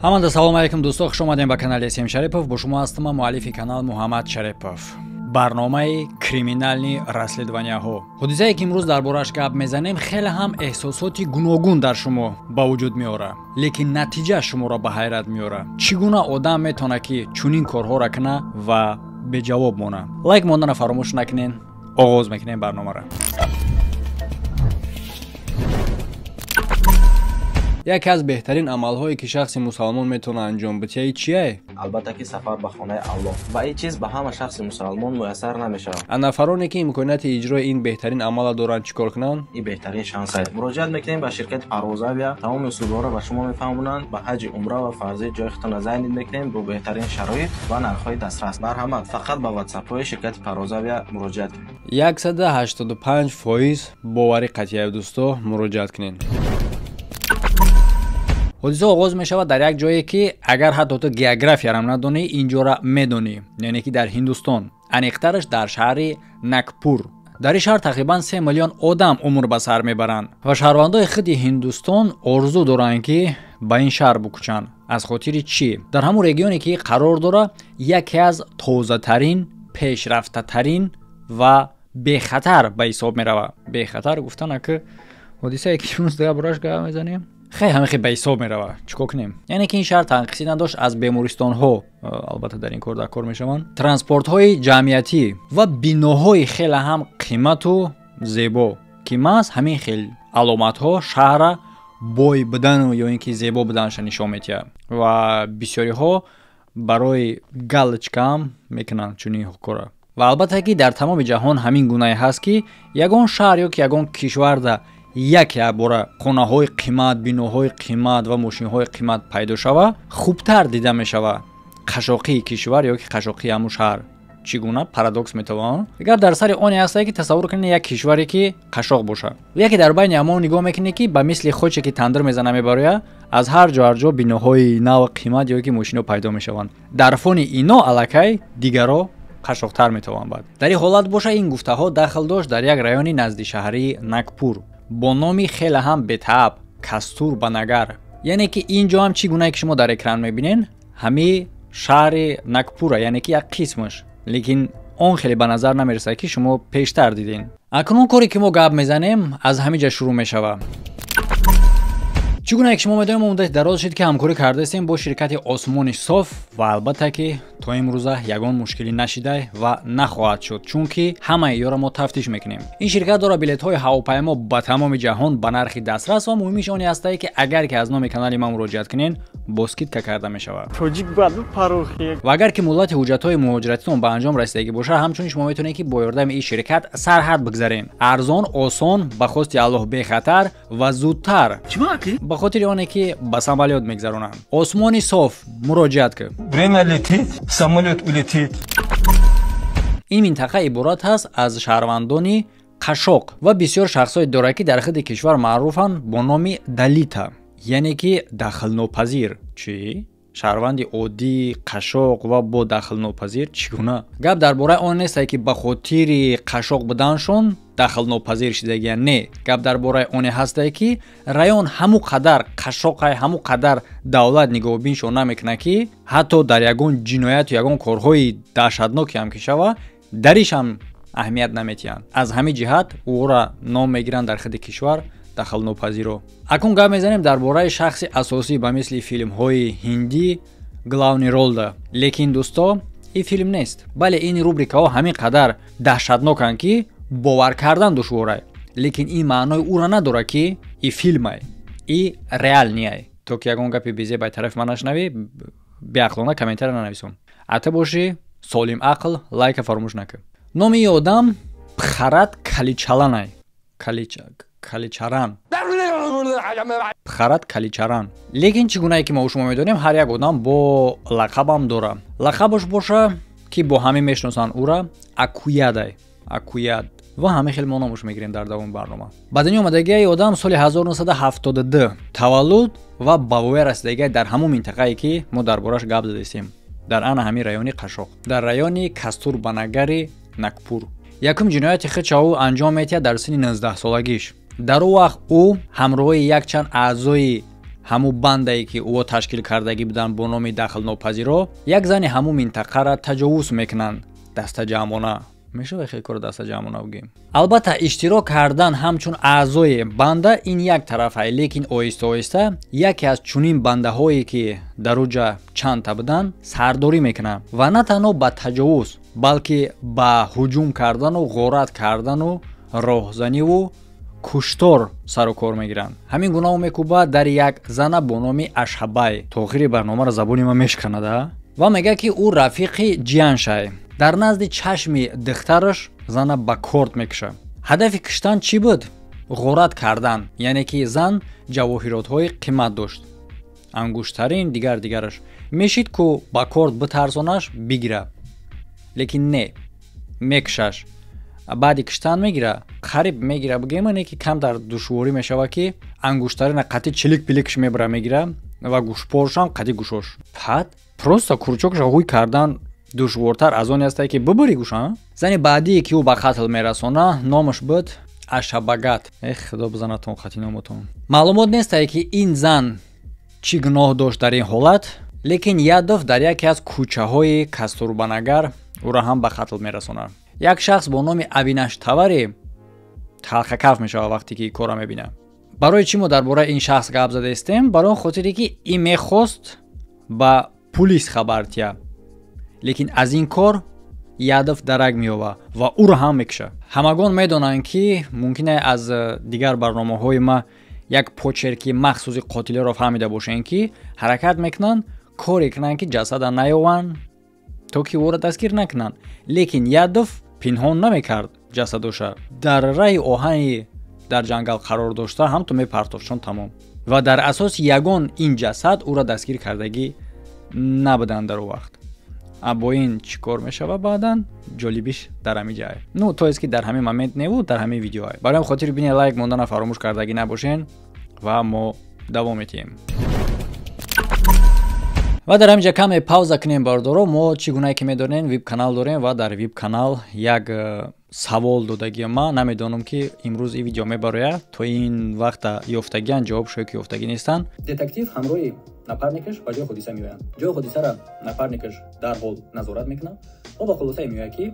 Ҳаманда салом алейкум, дӯсто, хуш омадем ба канали СМ Шарипов. Бо шумо ҳастам муаллифи канал Муҳаммад Шарипов. Барномаи криминални расследованияҳо. Ҳодисае ки имрӯз дар борааш гап мезанем, хеле ҳам эҳсосоти гуногун дар шумо ба вуҷуд меорад, лекин натиҷа шуморо ба ҳайрат меорад. Чӣ гуна одам метавонад ки чунин корҳоро кунад ва беҷавоб монад? Лайк монданро фаромӯш накунед. Оғоз мекунем барномаро. Яке аз беҳтарин амалҳое ки шахси мусалмон метавонад анҷом бидиҳад чие? Албатта ки сафар ба хонаи Аллоҳ. Ва ин чиз ба ҳама шахси мусалмон муяссар намешавад. А нафароне ки имконияти иҷрои ин беҳтарин амалро доранд чӣ кор кунанд? Ин беҳтарин шанс аст. Муроҷиат мекунем ба ширкати Парвозавиа, тамоми усулҳоро ба шумо мефаҳмонанд. Ба ҳаҷи умра ва фарзии ҷои худтонро зайнид мекунем бо беҳтарин шароит ва нархҳои дастрас. Марҳамат, фақат ба WhatsApp-ҳои ширкати Парвозавиа муроҷиат кунед. 185% боварӣ қатъия, дӯсто, муроҷиат кунед. Ҳодиса оғоз мешавад дар як ҷое ки агар ҳатто ту географиярам надонӣ, ин ҷора медонӣ, яъне ки дар Ҳиндустон, аниқтараш дар шаҳри Накпур. Дар ин шаҳр тақрибан 3 миллион одам умр ба сар мебаранд ва шаҳрвандои худи Ҳиндустон орзу доранд ки ба ин шаҳр бикӯчанд. Аз хотири чӣ? Дар ҳамон регионе ки қарор дорад, яке аз тозатарин, пешрафтатарин ва бехатар ба ҳисоб меравад. Бехатар гуфтана ки ҳодисае ки имрӯз дар бораш гап мезанем, хеле ҳамихе ба ҳисоб меравад. Чӣ кор кунем? Яъне ки ин шаҳр танқисӣ надошт аз бемористонҳо, албатта дар ин кор дар кор мешаванд, транспортҳои ҷамъиятӣ ва биноҳои хеле ҳам қимату зебо, ки маҳз ҳамин хел аломатҳо шаҳрра бой будану ё ин ки зебо буданаша нишон медиҳад. Ва бисёриҳо барои галочкаам мекунанд чунин кора. Ва албатта ки дар тамоми ҷаҳон ҳамин гунае ҳаст ки ягон шаҳр ё ки ягон кишварда яке бора хонаҳои қимат, биноҳои қимат ва мошинҳои қимат пайдо шава, хубтар дида мешава қашоқии кишвар ё ки қашоқии ҳамун шаҳр. Чӣ гуна парадокс метавон? Гап дар сари оне ҳастае ки тасаввур кунед як кишваре ки қашоқ бошад. Яке дар байни ҳамон нигоҳ мекунед ки ба мисли хоче ки тандир мезана мебарояд, аз ҳар ҷо ҳар ҷо биноҳои нав қимат ё ки мошинҳо пайдо мешаванд. Дар фони ино аллакай дигаро қашоқтар метавонанд. Бад дар ин ҳолат боша, ин гуфтаҳо дахл дошт дар як райони назди шаҳрии Накпур бо номи хеле ҳам бетааб Кастур Банагар. Яъне ки ин ҷо ҳам чӣ гунае ки шумо дар экран мебинед, ҳамин шаҳри Накпура, яъне ки як қисмаш, лекин он хеле ба назар намерасад ки шумо пештар дидем. Акнун коре ки мо гап мезанем аз ҳамин ҷа шурӯъ мешавад. Чӣ гунае ки шумо медонед, мо муддати дароз шуд ки ҳамкорӣ кардаистем бо ширкати Осмони Соф ва албатта ки то имрӯза ягон мушкилӣ нашидай ва нахоҳад шуд, чунки ҳамаи ёро мо тафтиш мекунем. Ин ширкат дорад билетҳои ҳавопаймо ба тамоми ҷаҳон ба нархи дастрас ва муҳимиш оне ҳастае ки агар ки аз номи канали ман муроҷиат кунед, бо скидка карда мешавад. Ва агар ки муҳлати ҳуҷҷатҳои муҳоҷиратитон ба анҷом расидагӣ бошад, ҳамчунин шумо метавонед ки бо ёрдами ин ширкат сарҳад бигзаред. Арзон, осон, ба хости Аллоҳ бехатар ва зудтар. Ба хотири оне ки ба самолёт мегзаронанд. Осмони Соф, муроҷиат кун. Время летит, самолёт улетит. Ин минтақа иборат ҳаст аз шаҳрвандони қашоқ ва бисёр шахсҳое дорад ки дар худи кишвар маъруфанд бо номи далита, яъне ки дахлнопазир. Чӣ? Шаҳрванди оддӣ, қашоқ ва бо дахлнопазир чӣ гуна? Гап дар бораи он нестае ки ба хотири қашоқ буданшон дахлнопазир шидагиянд. Не, гап дар бораи оне ҳастае ки район ҳамун қадар қашоқай, ҳамун қадар давлат нигоҳубиншон намекунад ки ҳатто дар ягон ҷинояту ягон корҳои даҳшатноке ҳам ки шава, дариш ҳам аҳамият наметиҳанд. Аз ҳамин ҷиҳат ӯро ном мегиранд дар худи кишвар дахлнопазиро. Акнун гап мезанем дар бораи шахси асосӣ ба мисли филмҳои ҳиндӣ главни ролда. Лекин дӯсто, ин филм нест. Бале, ин рубрикаҳо ҳамин қадар даҳшатноканд ки бовар кардан душворай. Лекин ин маънои ӯро надорад ки и филмай, и реалниай. То ки ягон гапи безеб ай тарафи ман нашнавӣ, беақлона комментария нанависом. Ата бошӣ солим ақл, лайка фаромӯш накун. Номи ин одам Пхарат Каличаланай. Каличаран. Пхарат Каличаран. Лекин чӣ гунае ки мо шумо медонем, ҳар як одам бо лақабам дорад. Лақабаш боша ки бо ҳамин мешиносанд ӯра Акуядай. Акуяд. Ва ҳамин хел мо номаш мегирем дар давоми барнома. Ба дунё омадагии одам соли 1972 таваллуд ва ба воя расидагиай дар ҳамон минтақае ки мо дар бораш гап задастем, дар ана ҳамин райони қашоқ, дар райони Кастур Банагари Накпур. Якум ҷинояти худша ӯ анҷом метиҳад дар синни 19 солагиш. Дар он вақт ӯ ҳамроҳи якчанд аъзои ҳамун бандае ки ӯ ташкил кардагӣ буданд бо номи дахлнопазиро, як зани ҳамун минтақара таҷовуз мекунанд дастаҷамъона. Мешавад хеле кори дастаҷамъона бигӯем. Албатта, иштирок кардан ҳамчун аъзои банда ин як тарафае, лекин оҳиста оҳиста яке аз чунин бандаҳое ки дар уҷа чандта буданд сардорӣ мекунанд ва на танҳо ба таҷовуз, балки ба ҳуҷум кардану ғорат кардану роҳзаниву куштор сару кор мегиранд. Ҳамин гуна ӯ мекӯбад дар як зана бо номи Ашҳабай. То охири барномаро забони ман мешканада ва мегӯяд, ки ӯ рафиқи ҷияншай. Дар назди чашми духтараш зана ба корд мекушад. Ҳадафи куштан чӣ буд? Ғорат кардан, яъне ки зан ҷавоҳиротҳои қимат дошт, ангуштарин, дигар дигараш. Мешид ку ба корд битарсонаш, бигира, лекин не, мекушаш. Баъди куштан мегира, қариб мегира бигӯем, не ки камтар душворӣ мешавад, ки ангуштарина қатъи чилик пиликш мебара, мегира ва гӯшпоршам қатъи гӯшош. Баъд просто крючок ша ҳуй кардан душвортар аз оне астае ки бибурӣ гӯша. Зани баъдие ки ӯ ба қатл мерасона, номаш буд Ашабагат. Эх, худо бизанатон қати номатон. Маълумот нестае, ки ин зан чӣ гуноҳ дошт дар ин ҳолат, лекин Ядов дар яке аз кӯчаҳои Кастурбанагар ӯро ҳам ба қатл мерасонад. Як шахс бо номи Авинаш Тавари талхакаф мешавад вақте ки корро мебинад. Барои чӣ мо дар бораи ин шахс гап задаистем? Барои он хотире ки ин мехост ба пулис хабар тия, лекин аз ин кор Ядов дарак меёбад ва ӯро ҳам мекушад. Ҳамагон медонанд, ки мумкин аз дигар барномаҳои ма як почерк и махсуси қотилиро фаҳмида бошем, ки ҳаракат мекунанд, коре кунанд, ки ҷасада наёванд, то ки ӯро дастгир накунанд. Лекин Ядов пинҳон намекард ҷасадоша, дар раҳи оҳани дар ҷангал қарор дошта ҳамту мепартофт, чун тамом. Ва дар асоси ягон ин ҷасад ӯро дастгир кардагӣ набуданд дар он вақт. Бо ин чӣ кор мешавад баъдан, ҷолибиш дар ҳамин ҷай, ну то есть ки дар ҳамин момент неву дар ҳамин видеоай. Барои ҳам хотири бине лайк мондана фаромӯш кардагӣ набошен ва мо давом метиҳем. Ва дар ҳамин ҷа каме пауза кунем, бародаро. Мо чӣ гунае ки медонем, вип канал дорем ва дар вип канал як савол додагиам. Ман намедонам, ки имрӯз ин видео мебарояд, то ин вақта ёфтагиан ҷавобшое ки ёфтагӣ нестанд. Детектив ҳамроҳи напарник аш ба ҷои ҳодиса меоянд. Ҷои ҳодисара напарник аш дарҳол назорат мекунад ва ба хулосае меояд, ки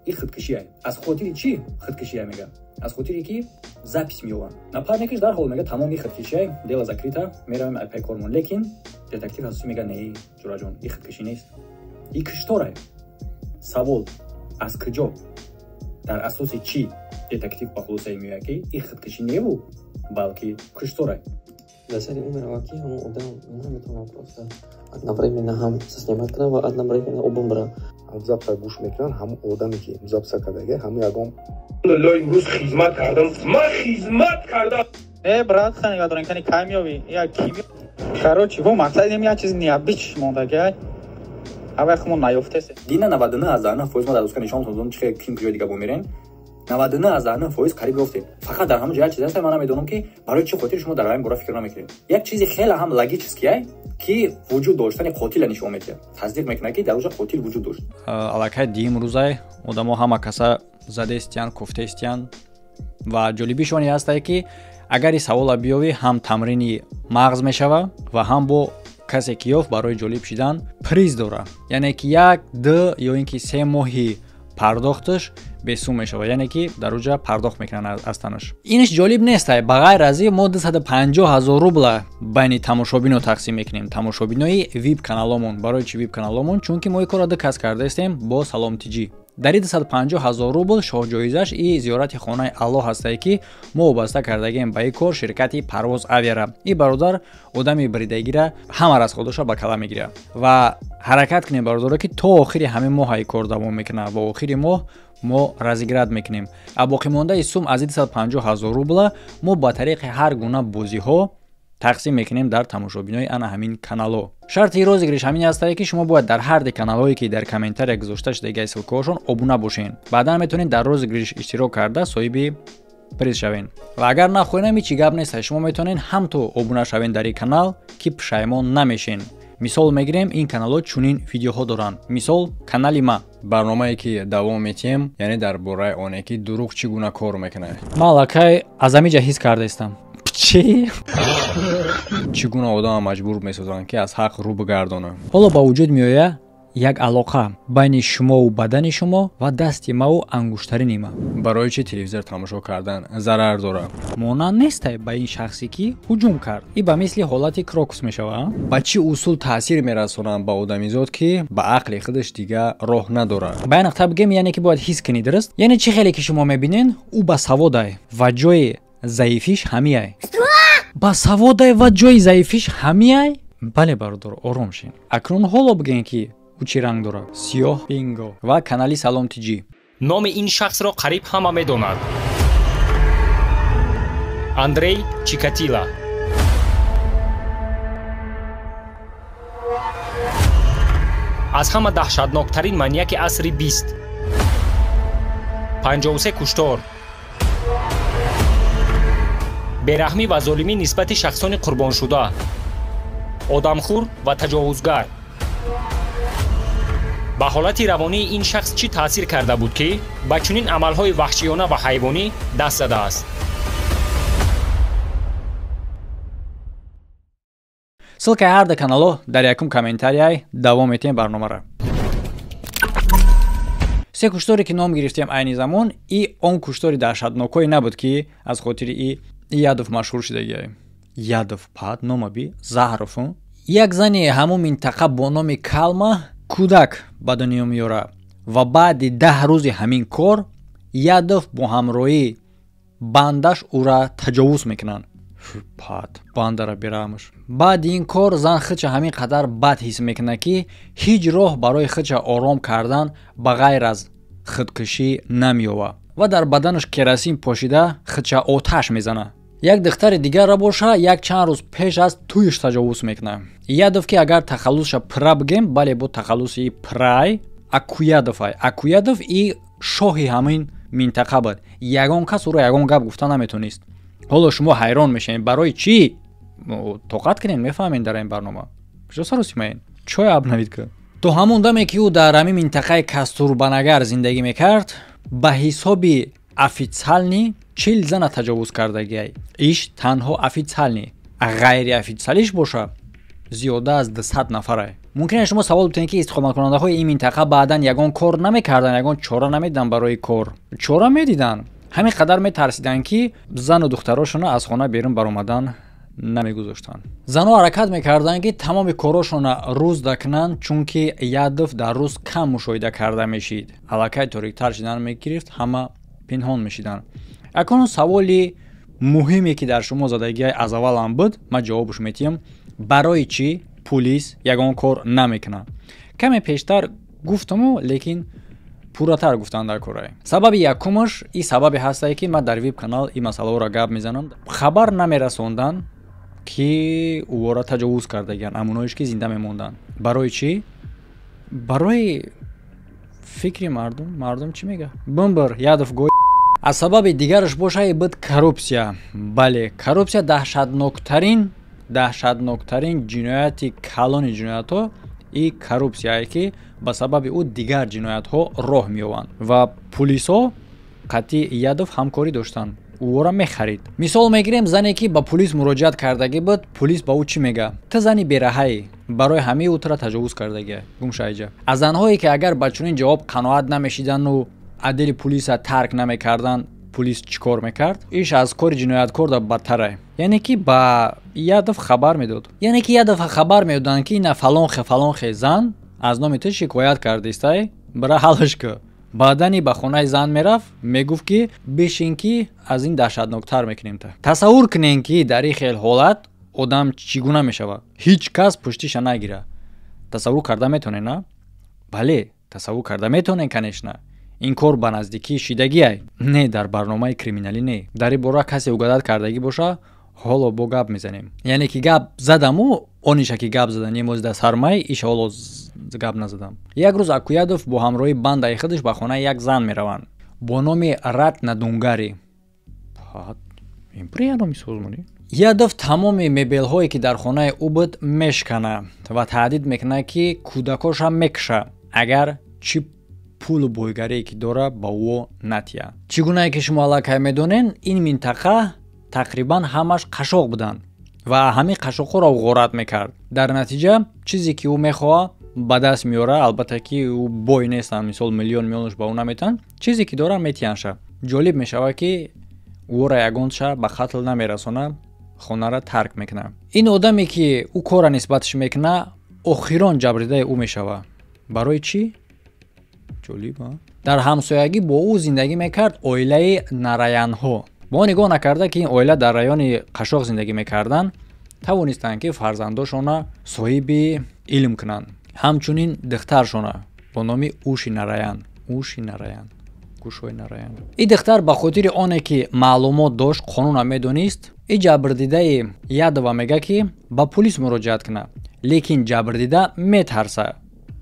ин худкушия. Аз хотири чӣ худкушия мега? Аз хотире ки запись меёванд. Напарник аш дарҳол мега: тамом, ин худкушия, дело закрыто, меравем ай пай кормон. Лекин детектив асосӣ мега: не, ҷураҷон, ин худкушӣ нест, ин кушторае. Савол: аз куҷо, дар асоси чӣ детектив ба хулосае меояд, ки ин худкушӣ неву, балки кушторае? Дар сари ӯ меравад, ки ҳамон одам наметавонад просто одновременно ҳам снимать кунад ва одновременно обун бирад. Запись а гӯш мекунанд, ҳамон одаме ки запись а кардага, ҳамон ягон Ло, имрӯз хизмат кардам, ман хизмат кардам. Э, брат, ханега дорем, кани кай меёви я ки? Короче, во мақсад ем як чиз необычный мондага, авай хумо наёфтесе. Дина 99,9% ма дар доска нишон додам, чи ким куҷои дига бомерен. 99,9% қариб ёфтем. Фақат дар ҳамон ҷо як чиз аст, ман намедонам, ки барои чӣ хотир шумо дар ҳамин бора фикр намекунед. Як чизи хеле ҳам логический ай, ки вуҷуд доштани қотила нишон медиҳад, тасдиқ мекунад, ки дар оҷа қотил вуҷуд дошт. Аллакай диюм рӯзай одамо ҳама каса задаистиян, кофтаистиян ва ҷолибиш оне ҳастае, ки агар ин савола биёвӣ, ҳам тамрини мағз мешава ва ҳам бо касе ки ёфт, барои ҷолиб шидан приз дора, яъне ки як, ду ё ин ки 3 моҳи пардохташ бесум мешавад, яъне ки дар уҷа пардохт мекунанд аз танаш. Иниш ҷолиб нестай. Ба ғайр аз ин, мо 250 ҳазор рубла байни тамошобино тақсим мекунем, тамошобинои вип каналомон. Барои чи вип каналомон? Чунки мо ин корро ду кас кардаистем бо Салом Тиҷӣ. Дар ин 250 ҳазор рубл шоҳҷоизаш и зиёрати хонаи Аллоҳ ҳастае, ки мо вобаста кардагием ба ин кор ширкати Парвоз Авиара. Ин бародар одами бридагира ҳама расход оша ба кала мегирад. Ва ҳаракат кунем, бародаро, ки то охири ҳамин моҳ ин кор давом мекунад ва охири моҳ мо разыграть мекунем. А боқимондаи сум аз 250 ҳазор рубла мо ба тариқи ҳар гуна бозиҳо тақсим мекунем дар тамошобинои ана ҳамин каналҳо. Шарти розыгрыш ҳамин ҳастае, ки шумо бояд дар ҳарди каналҳое, ки дар комментария гузошта шудаги ссылка ҳошон, обуна бошед. Баъдан метавонед дар розыгрыш иштирок карда, соҳиби приз шавед. Ва агар нахоҳем, ҳечи гап нест, шумо метавонед ҳамто обуна шавед дар ин канал, ки пушаймон намешен. Мисол мегирем, ин каналҳо чунин видеоҳо доранд, мисол канали ма. Барномае ки давом метиҳем, яъне дар бораи оне ки дурӯғ чӣ гуна кор мекунад. Ман аллакай аз ҳамин ҷа ҳис кардаистам, чӣ. Чӣ гуна одама маҷбур месозанд, ки аз ҳақ рӯ бигардонанд? Ҳоло ба вуҷуд меояд як алоқа байни шумову бадани шумо ва дасти маву ангуштарини ма. Барои чӣ телевизор тамошо кардан зарар дорад? Монанд нестай ба ин шахсе, ки ҳуҷум кард. И ба мисли ҳолати крокус мешавад. Ба чӣ усул таъсир мерасонанд ба одамизод, ки ба ақли худаш дигар роҳ надорад? Ба як нуқта бигем, яъне ки бояд ҳис кунӣ, дуруст? Яъне чӣ хеле ки шумо мебинен, ӯ ба саводай ва ҷои заифиш ҳамияй. Ба саводай ва ҷои заифиш ҳамияй? Бале, бародар, ором шин. Акнун ҳоло бигем, ки ӯ чӣ ранг дорад? Сиёҳ, бинго. Ва канали Салом Тиҷӣ. Номи ин шахсро қариб ҳама медонад: Андрей Чикатила. Аз ҳама даҳшатноктарин маньяки асри бист. 53 куштор, бераҳмӣ ва золимӣ нисбати шахсони қурбоншуда, одамхӯр ва таҷовузгар. Ба ҳолати равонии ин шахс чӣ таъсир карда буд, ки ба чунин амалҳои ваҳшиёна ва ҳайвонӣ даст задааст? Ссылкаи ҳар ду каналҳо дар якум комментарияй. Давом метиҳем барномаро. Се кушторе, ки ном гирифтем айни замон, и он куштори даҳшатнокое набуд, ки аз хотири и Ядов машҳур шудагиай. Ядов пад номаби Заҳров. Як зани ҳамун минтақа бо номи Калма кӯдак ба дунё меёрад ва баъди 10 рӯзи ҳамин кор Ядов бо ҳамроҳии бандаш ӯра таҷовуз мекунанд. Пад бандара бераҳмаш. Баъди ин кор зан худша ҳамин қадар бад ҳис мекунад, ки ҳеҷ роҳ барои худша ором кардан ба ғайр аз худкушӣ намеёбад ва дар баданаш керосин пошида худша оташ мезанад. Як духтари дигарра боша, як чанд рӯз пеш аз тӯйш таҷовуз мекунад. Ядов, ки агар тахаллусша пра бигем, бале, бо тахаллуси прай Акуядовай. Акуядов и шоҳи ҳамин минтақа буд. Ягон кас ӯро ягон гап гуфта наметонист. Ҳоло шумо ҳайрон мешавед, барои чӣ? Тоқат кунед, мефаҳмед дар ин барнома. Куҷо саросимаед? Чой абнавид ки. То ҳамон даме, ки ӯ дар ҳамин минтақаи Кастурбанагар зиндагӣ мекард, ба ҳисоби официални 40 зана таҷовуз кардагиай. Иш танҳо официални. Ғайриофициалиш боша, зиёда аз 200 нафарай. Мумкин аст шумо савол битонед, ки истиқоматкунандаҳои ин минтақа баъдан ягон кор намекарданд, ягон чора намедиданд барои кор? Чора медиданд. Ҳамин қадар метарсиданд, ки зану духтарошонро аз хона берун баромадан намегузоштанд. Занҳо ҳаракат мекарданд, ки тамоми корошонро рӯз дакунанд, чунки Ядов дар рӯз кам мушоҳида карда мешид. Аллакай ториктар шидан мегирифт, ҳама пинҳон мешиданд. Акнун саволи муҳиме, ки дар шумо задагиай аз аввалам буд, ман ҷавобш метиҳам: барои чӣ пулис ягон кор намекунад? Каме пештар гуфтаму, лекин пурратар гуфтан дар корае. Сабаби якумаш и сабабе ҳастае, ки ман дар вип канал ин масъалаҳоро гап мезанам. Хабар намерасонданд, ки ӯро таҷовуз кардагиянд, амоноиш ки зинда мемонданд. Барои чӣ? Барои фикри мардум. Мардум чӣ мега? Бумбр Ядов гой. Аз сабаби дигараш боша, и буд коррупсия. Бале, коррупсия даҳшатноктарин ҷинояти калони ҷиноятҳо и коррупсияе, ки ба сабаби ӯ дигар ҷиноятҳо роҳ меёбанд. Ва пулисҳо қатъи Ядов ҳамкорӣ доштанд, ӯро мехарид. Мисол мегирем, зане, ки ба пулис муроҷиат кардагӣ буд, пулис ба ӯ чӣ мега? Ту зани бераҳаӣ, барои ҳамаи ӯ тура таҷовуз кардагия. Гумшаиҷа. Аз занҳое, ки агар ба чунин ҷавоб қаноат намешидану адели пулиса тарк намекарданд, пулис чӣ кор мекард? Иш аз кори ҷинояткор да бадтарай. Яъне ки ба Ядов хабар медод. Яъне ки Ядов хабар медоданд, ки ина фалонхе фалонхе зан аз номи ту шикоят кардистай, бира ҳалш кӯ. Баъдани ба хонаи зан мерафт, мегуфт, ки бишин, ки аз ин даҳшатноктар мекунем та. Тасаввур кунем, ки дар ин хел ҳолат одам чӣ гуна мешавад? Ҳеҷ кас пуштиша нагира. Тасаввур карда метавонед, на? Бале, тасаввур карда метавонед, конечно. Ин кор ба наздикии шидагиай. Не, дар барномаи криминалӣ не. Дар ин бора касе угадат кардагӣ боша, ҳоло бо гап мезанем. Яъне ки гап задаму, ониша ки гап задан немоз да сармай, иша ҳоло гап назадам. Як рӯз Акуядов бо ҳамроҳии бандаи худаш ба хонаи як зан мераванд бо номи Ратна Дунгари. Ин прия номи созмонӣ. Ядов тамоми мебелҳое, ки дар хонаи ӯ буд, мешкана ва таҳдид мекунад, ки кӯдакошам мекуша, агар чӣ пулу бойгарие, ки дора, ба ӯ натия. Чӣ гунае ки шумо аллакай медонен, ин минтақа тақрибан ҳамаш қашоқ буданд. Ва ҳамин қашшоқҳоро ғорат мекард. Дар натиҷа чизе ки ӯ мехоҳад ба даст меорад, албатта ки ӯ бой нестанд, мисол миллион миллионш ба ӯ наметиҳанд, чизе ки доранд метиҳандша. Ҷолиб мешавад, ки ӯро ягонша ба қатл намерасонад, хонара тарк мекунад. Ин одаме ки ӯ корра нисбаташ мекунад, охирон ҷабрдидаи ӯ мешавад. Барои чӣ? Ҷолиб. Дар ҳамсоягӣ бо ӯ зиндагӣ мекард оилаи Нараянҳо. Бо он нигоҳ накарда, ки ин оила дар райони қашшоқ зиндагӣ мекарданд, тавонистанд, ки фарзандошона соҳиби илм кунанд. Ҳамчунин духтаршона бо номи Уши Нараян. Уши Нараян, гӯшои Нараян. Ин духтар ба хотири оне ки маълумот дошт, қонунро медонист, ин ҷабрдидаи Ядова мега, ки ба пулис муроҷиат кунад, лекин ҷабрдида метарса,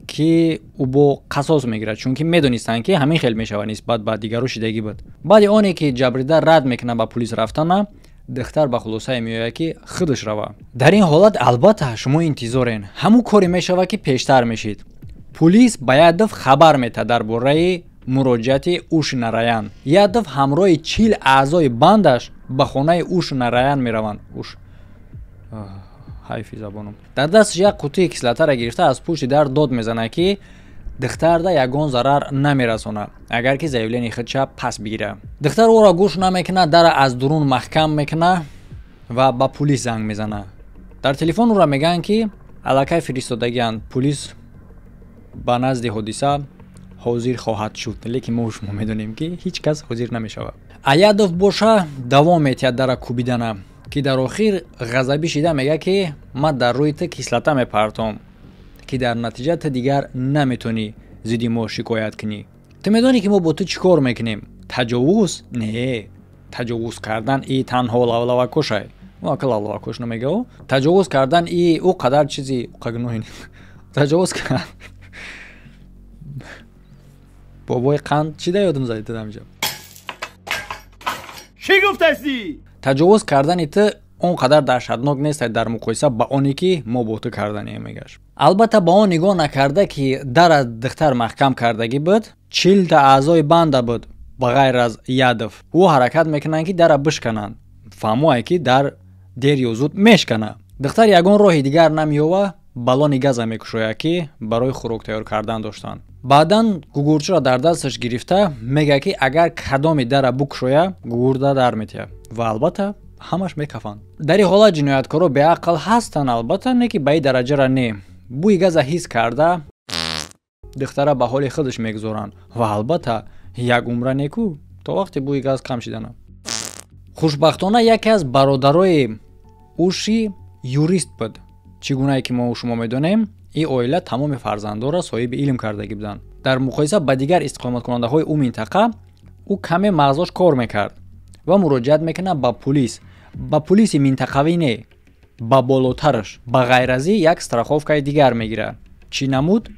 ки ӯ бо қасос мегирад, чунки медонистанд, ки ҳамин хел мешавад нисбат ба дигаро шидагӣ буд. Баъди оне ки ҷабрдида рад мекунад ба пулис рафтана, духтар ба хулосае меояд, ки худаш рава. Дар ин ҳолат албатта шумо интизорен, ҳамун коре мешавад, ки пештар мешид. Пулис ба Ядов хабар метаҳад дар бораи муроҷиати Уши Нараян. Ядов ҳамроҳи 40 аъзои бандаш ба хонаи Уши Нараян мераванд. Уш, ҳайфи забонам. Дар дасташ як қутии кислотаро гирифта, аз пушти дар дод мезанад, ки духтарда ягон зарар намерасонад, агар ки заявление худша пас бигирад. Духтар ӯро гӯш намекунад, дара аз дурун маҳкам мекунад ва ба пулис занг мезанад. Дар телефон ӯро мегӯянд, ки аллакай фиристодагианд, пулис ба назди ҳодиса ҳозир хоҳад шуд, лекин мо шумо медонем, ки ҳеҷ кас ҳозир намешавад. Аядов боша давом метиҳад дара кӯбидана, ки дар охир ғазабӣ шида мегӯяд, ки ман дар рӯи ту кислота мепартом, ки дар натиҷа ту дигар наметонӣ зидди мо шикоят кунӣ. Ту медонӣ, ки мо бо ту чӣ кор мекунем? Таҷовуз не, таҷовуз кардан и танҳо лавлавакошай, ака лавлавакош намега. Таҷовуз кардан и ӯ қадар чизи қагноҳи таҷовуз кард. Бобои қанд чӣ да ёдам задӣ ту дамҷа? Чӣ гуфтастӣ? Таҷовуз кардани ту он қадар даҳшатнок нест дар муқоиса ба оне ки мо бо ту карданем, мегашт. Албатта, ба он нигоҳ накарда, ки дар аз духтар маҳкам кардагӣ буд, 40та аъзои банда буд ба ғайр аз Ядов, ӯ ҳаракат мекунанд, ки дара бишкананд. Фаҳмое, ки дар дер ё зуд мешкана. Духтар ягон роҳи дигар намеёва, баллони газа мекушояд, ки барои хӯрок тайёр кардан доштанд. Баъдан гугурчиро дар дасташ гирифта мегӯяд, ки агар кадоми дара букушоя, гугурда дар метиҳад, ва албатта ҳамаш мекафанд. Дар ин ҳолат ҷинояткоро беақл ҳастанд, албатта, не ки ба ин дараҷара не. Бӯи газа ҳис карда, духтара ба ҳоли худаш мегузоранд ва албатта як умра неку то вақте бӯи газ кам шидана. Хушбахтона, яке аз бародарои Уши юрист буд. Чӣ гунае ки мо шумо медонем, ин оила тамоми фарзандонро соҳиби илм кардагӣ буданд. Дар муқоиса ба дигар истиқоматкунандаҳои ӯ минтақа, ӯ каме мағзош кор мекард ва муроҷиат мекунад ба пулис, ба пулиси минтақавӣ не, ба болотараш. Ба ғайразӣ як страховкаи дигар мегирад. Чӣ намуд?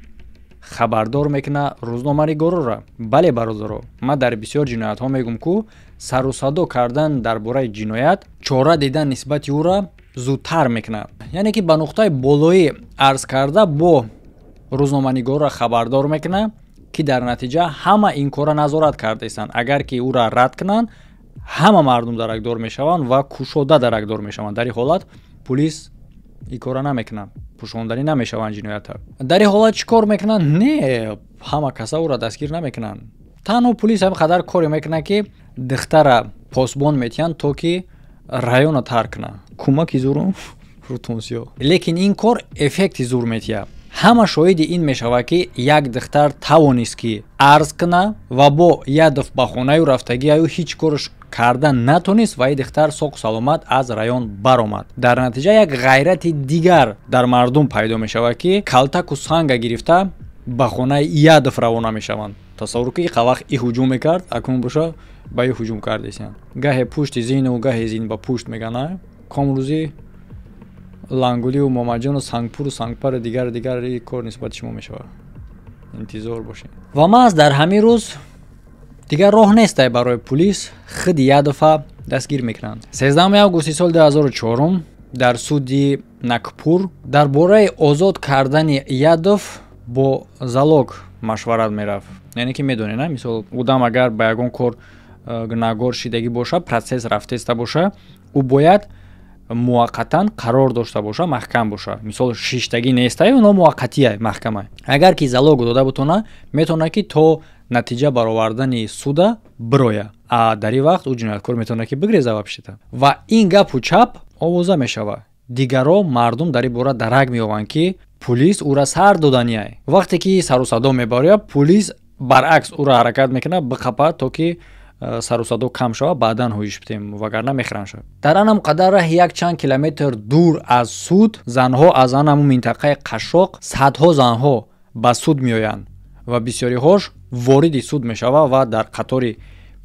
Хабардор мекунад рӯзноманигорора. Бале, бародаро, ман дар бисёр ҷиноятҳо мегӯм, ку сару садо кардан дар бораи ҷиноят чора дидан нисбати ӯра зудтар мекунад. Яъне ки ба нуқтаи болоӣ арз карда, бо рӯзноманигорро хабардор мекунад, ки дар натиҷа ҳама ин корро назорат кардаистанд. Агар ки ӯра рад кунанд, ҳама мардум даракдор мешаванд ва кушода даракдор мешаванд. Дар ин ҳолат пулис ин корро намекунад, пӯшонданӣ намешаванд ҷиноята. Дар ин ҳолат чӣ кор мекунанд? Не, ҳама каса ӯро дастгир намекунанд. Танҳо пулис ҳам қадар коре мекунад, ки духтара посбон метиҳанд, то ки районро тарк кунад. Кӯмаки зуру рутунсиё, лекин ин кор эффекти зур метиҳад. Ҳама шоҳиди ин мешавад, ки як духтар тавонист, ки арз куна ва бо Ядов ба хонаю рафтагиаю ҳеҷ корш карда натонист ва ин духтар соқу саломат аз район баромад. Дар натиҷа як ғайрати дигар дар мардум пайдо мешавад, ки калтаку санга гирифта ба хонаи Ядов равона мешаванд. Тасаввур ки вақт и ҳуҷум мекард, акнун боша ба и ҳуҷум кардесиянд. Гаҳе пушти зину, гаҳе зин ба пушт мегана. Комрӯзӣ Лангулию Момаҷону Сангпуру Сангпару дигар дигар кор нисбати шумо мешавад, интизор бошед. Ва маҳз дар ҳамин рӯз дигар роҳ нестай барои пулис, худи Ядова дастгир мекунанд. 13 августи соли 2004 дар суди Накпур дар бораи озод кардани Ядов бо залог машварат мерафт. Яъне ки медонед, на, мисол, одам агар ба ягон кор гунаҳгор шидагӣ боша, процесс рафтеста боша, ӯ бояд муваққатан қарор дошта боша, маҳкам боша. Мисол, шиштагӣ нестай, оно муваққатия маҳкама. Агар ки залог дода бутона, метавона ки то натиҷа баровардани суда бироя. А дар ин вақт ӯ ҷинояткор метавона ки бигреза вообще-то. Ва ин гапу чап овоза мешава. Дигаро мардум дар ин бора дарак меёбанд, ки пулис ӯра сар доданиай. Вақте ки сару садо мебарояд, пулис баръакс ӯра ҳаракат мекунад биқапад, то ки сару садо кам шавад, баъдан ҳуиш битем, вагарна мехӯранд шавад. Дар анам қадар раҳ якчанд километр дур аз суд, занҳо аз анаму минтақаи қашшоқ, садҳо занҳо ба суд меоянд ва бисёриҳош вориди суд мешавад ва дар қатори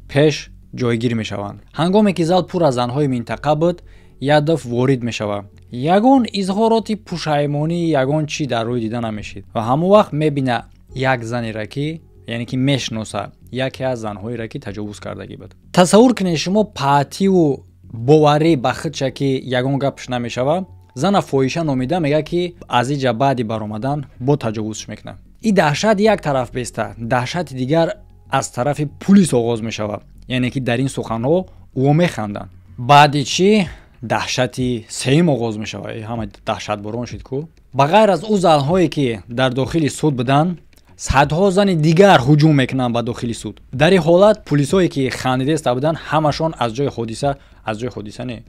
пеш ҷойгир мешаванд. Ҳангоме ки зал пур аз занҳои минтақа буд, Ядов ворид мешавад. Ягон изҳороти пушаймонӣ, ягон чӣ дар рӯй дида намешид. Ва ҳамон вақт мебина як занера, ки яъне ки мешиноса, яке аз занҳоеро, ки таҷовуз кардагӣ буд. Тасаввур кунед шумо паътиву боварӣ ба худша, ки ягон гапш намешава, зана фоҳиша номида мегӯяд, ки аз иҷа баъди баромадан бо таҷовузш мекунад. Ин даҳшат як тараф беста, даҳшати дигар аз тарафи пулис оғоз мешавад, яъне ки дар ин суханҳо ӯ механданд. Баъди чӣ даҳшати сеюм оғоз мешавад. Ҳама даҳшатборон шид ку. Ба ғайр аз ӯ занҳое, ки дар дохили суд буданд, садҳо зани дигар ҳуҷум мекунанд ба дохили суд. Дар ин ҳолат пулисое, ки хандидеста буданд, ҳамашон аз ҷои ҳодиса, аз ҷои ҳодиса не,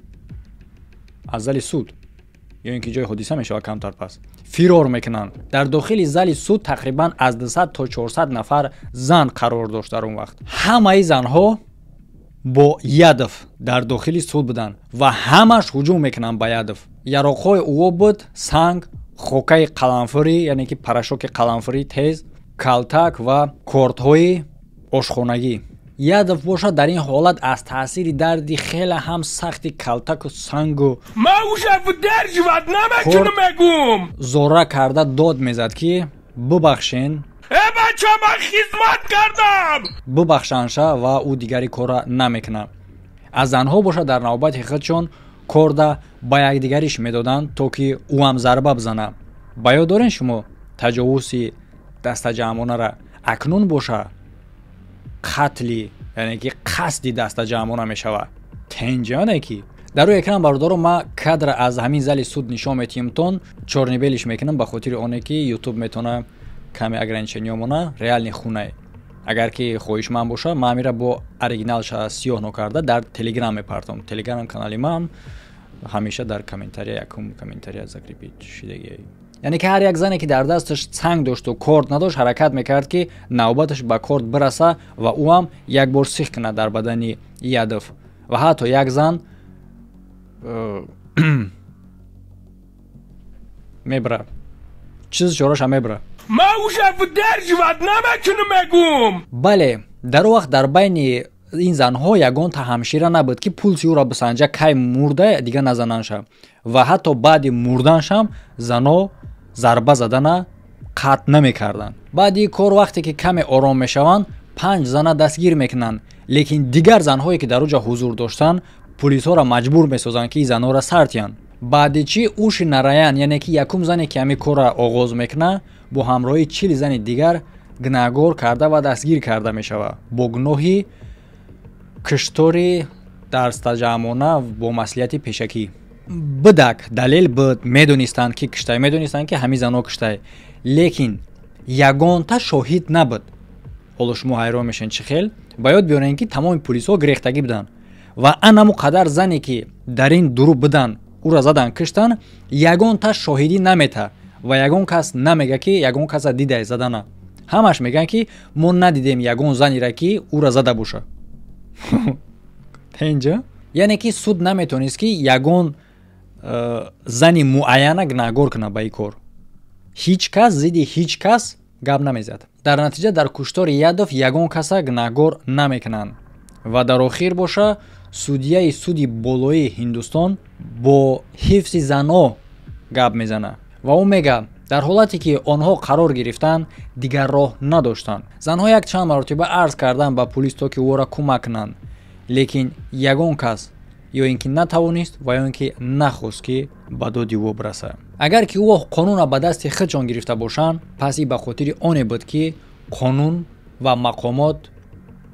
аз зали суд, ё ин ки ҷои ҳодиса мешавад камтар пас, фирор мекунанд. Дар дохили зали суд тақрибан аз 200 то 400 нафар зан қарор дошт дар он вақт. Ҳамаи занҳо бо Ядов дар дохили суд буданд ва ҳамаш ҳуҷум мекунанд ба Ядов. Яроқҳои ӯ буд санг, хокаи қаламфурӣ, яъне ки порошоки қаламфурӣ тез, калтак ва кортҳои ошхонагӣ. Ядов бошад дар ин ҳолат аз таъсири дарди хеле ҳам сахти калтаку сангу зора карда дод мезад, ки бубахшен, бача, ман хизмат кардам, бубахшанша, ва ӯ дигари корра намекунад. Аз занҳо бошад дар навбати худшон корда ба якдигариш медоданд, то ки ӯ ҳам зарба бизанад. Ба ёд дорен шумо таҷовузи дастаҷамъонара? Акнун боша қатли, яъне ки қасди дастаҷамъона мешавад. Тенҷане ки дар рӯи экран, бародаро, ман кадра аз ҳамин зали суд нишон метиҳимтон, чёрно-белыйш мекунам, ба хотири оне ки ютуб метавона каме ограничение мона, реальный хунае. Агар ки хоҳишманд боша, ман амира бо оригиналша сиёҳ нокарда дар телеграм мепартом. Телеграм канали ман ҳамеша дар комментария, якум комментария закрепить шидагиа. Яъне ки ҳар як зане, ки дар дасташ санг дошту корд надошт, ҳаракат мекард, ки навбаташ ба корд бираса ва ӯ ҳам як бор сих кунад дар бадани Ядов. Ва ҳатто як зан мебра, чизи чораша мебра. Бале, дар он вақт дар байни ин занҳо ягонта ҳамшира набуд, ки пулси ӯро бисанҷа, кай мурда дига назананша. Ва ҳатто баъди мурданшам зано зарба задана қатъ намекарданд. Баъди кор, вақте ки каме ором мешаванд, 5 зана дастгир мекунанд, лекин дигар занҳое, ки дар оҷа ҳузур доштанд, пулисҳоро маҷбур месозанд, ки ин занҳоро сартиянд. Баъди чӣ Уши Нараян, яъне ки якум зане, ки ҳамин корро оғоз мекунад, бо ҳамроҳии 40 зани дигар гунаҳгор карда ва дастгир карда мешавад бо гуноҳи киштори дастаҷамъона бо маслиҳати пешакӣ. Бидак далел буд, медонистанд, ки киштай, медонистанд, ки ҳамин занҳо киштай, лекин ягонта шоҳид набуд. Ҳоло шумо ҳайрон мешавед, чӣ хел? Ба ёд биёрем, ки тамоми пулисҳо гирехтагӣ буданд ва анаму қадар зане, ки дар ин дурӯ буданд, ӯро задан киштанд, ягонта шоҳидӣ намета ва ягон кас намега, ки ягон каса дидай задана. Ҳамаш мегӯянд, ки мо надидем ягон занеро, ки ӯро зада боша. Тенҷа? Яъне ки суд наметонист, ки ягон зани муайяна гунаҳгор кунад ба ин кор. Ҳеҷ кас зидди ҳеҷ кас гап намезад. Дар натиҷа дар куштори Ядов ягон каса гунаҳгор намекунанд. Ва дар охир боша судияи суди болоии Ҳиндустон бо ҳифзи занҳо гап мезанад ва ӯ мегӯяд, дар ҳолате ки онҳо қарор гирифтанд, дигар роҳ надоштанд. Занҳо якчанд маротиба арз карданд ба пулис, то ки ӯро кӯмак кунанд, лекин ягон кас ё ин ки натавонист ва ё ин ки нахост, ки ба доди ӯ бирасад. Агар ки ӯ қонунро ба дасти худшон гирифта бошанд, пас ин ба хотири оне буд, ки қонун ва мақомот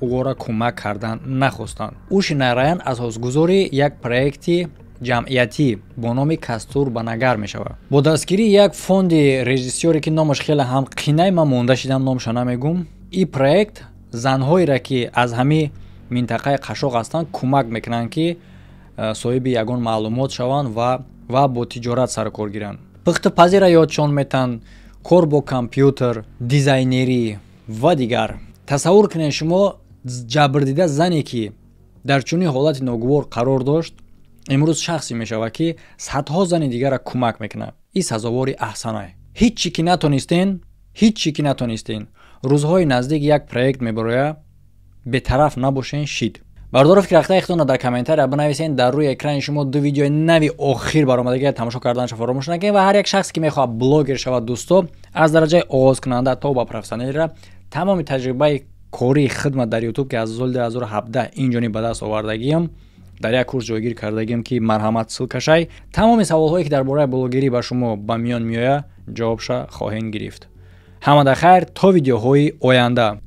ӯро кӯмак кардан нахостанд. Уши Нараян асосгузори як проекти Ҷамъиятӣ бо номи Кастурбанагар мешавад. Бо дастгирии як фонди режиссёре, ки номаш хеле ҳам қинай, ман монда шидам, номаша намегум. Ин проект занҳоеро, ки аз ҳамин минтақаи қашоқ ҳастанд, кӯмак мекунанд, ки соҳиби ягон маълумот шаванд ва бо тиҷорат сарукор гиранд. Пухтупазира ёдшон метаҳанд, кор бо компютер, дизайнерӣ ва дигар. Тасаввур кунед шумо, ҷабрдида зане, ки дар чунин ҳолати ногувор қарор дошт, имрӯз шахсе мешавад, ки садҳо зани дигарро кӯмак мекунад. Ин сазовори аҳсанай. Ҳиччи ки натонистен, ҳиччи ки натонистен, рӯзҳои наздик як проект мебарояд, бетараф набошен. Шид бардоров ки рахтаи худтонро дар комментария бинависен. Дар рӯи экрани шумо ду видеои нави охир баромадагия, тамошо карданашо фаромӯш накунед. Ва ҳар як шахсе, ки мехоҳад блогер шавад, дӯсто, аз дараҷаи оғозкунанда то ба профессионалира, тамоми таҷрибаи кории хидмат дар Ютуб, ки аз соли 2017 инҷониб ба даст овардагиам, дар як курс ҷойгир кардагиам, ки марҳамат, ссылка шай. Тамоми саволҳое, ки дар бораи блогерӣ ба шумо ба миён меояд, ҷавобша хоҳем гирифт. Ҳамада хайр, то видеоҳои оянда.